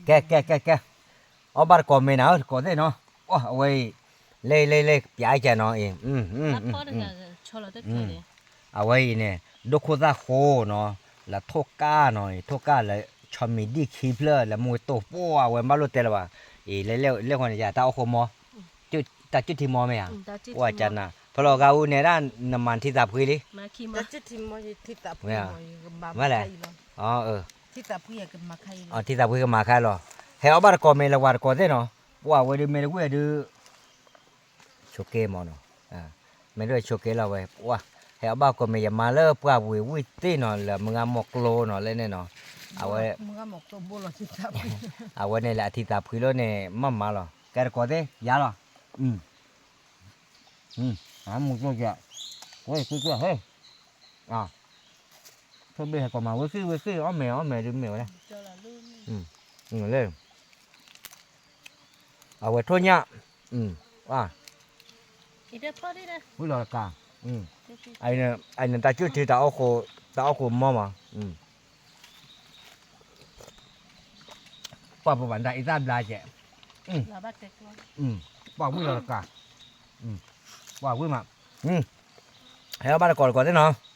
ကဲ ကဲ ကဲ ကဲ, အီၣ်ဘၣ်တကိးမ့ၢ်နၤဧၢ တကိးသ့ၣ်နီၤ, အဝဲအံၤ, လဲၤ လဲၤ လဲၤ ပျဲကဲနီၤအံၤ, အဝဲအံၤန့ၣ် ဒိၣ်ခိၣ်သၣ်ဃိနီၤ, လၢထိၣ်ကၢ်နီၤ, ထိၣ်ကၢ်လၢ ဆီမံၤဒံၣ်ခံဖျၢၣ် လၢမူကတိၢ်ပှၢ် အဝဲဘၣ်လိၣ်တဲလၢၤဘၣ်, အံၤ လဲၤ လဲၤဃီန့ၣ် ယတၢ်အိၣ်ဃိမီ, တၢ်စုၣ်ထံမီမ့ၢ်ဧါ, ပှၢ်ကနၤ, ဖဲလီၤဂၤအူန့ၣ်ဒၣ် နမၤထံသးဖှံလံ, မ့ၢ်လဲၣ်, ထံသးဖှံကမၤခါအံၤလီၤ, ဟဲအီၣ်ဘၣ်တကိးမ့ၢ်လၢပှၤတကိးသ့ၣ်နီၤ, ပှၢ်ဝဲဒုးမ့ၢ်တဝံၣ်ဒုး ဆိးက့မီၤနီၤ, မ့ၢ်တဝံၣ်ဆိးက့လီၤဝဲ, ပှၢ် ဟဲအီၣ်ဘၣ်ကိးမ့ၢ်ယမါလၢပှၢ်ဝံၤဝံၣ်သ့ၣ်နီၤ လၢမုၢ်ဂၤမီၢ်ကျိနီၤ လၢန့ၣ်နီၤ, အဝဲ, အဝဲန့ၣ်လၢအထံသးဖှံလီၤန့ၣ် မၤမၤလီၤ, ကဲတကိးသ့ၣ် ယၤလီၤ, မူကၠိကဲ, ဝဲကူကၠိဟဲ, ဆိဘ့ၣ်ဟဲကိးမၤ ဝဲသ့ၣ် ဝဲသ့ၣ် အီၣ်မဲာ် အီၣ်မဲာ်ဒုးမ့ၢ်ဝဲဒၣ်, လၢ, အဝဲထိၣ်ညၣ်, ဝံၤလီၤတကး, အံၤန့ၣ် တၢ်စုၣ်ထံ တၢ်အီၣ်ဃိမီမး, ပှၢ်ပဘၣ်ဒၣ်အံသၣ်ဘျါကဲ, ပှၢ်ဝံၤလီၤတကး, ပှၢ်ဝံၤမး, ဟဲအီၣ်ဘၣ်တကိးတကိးသ့ၣ်နီၤ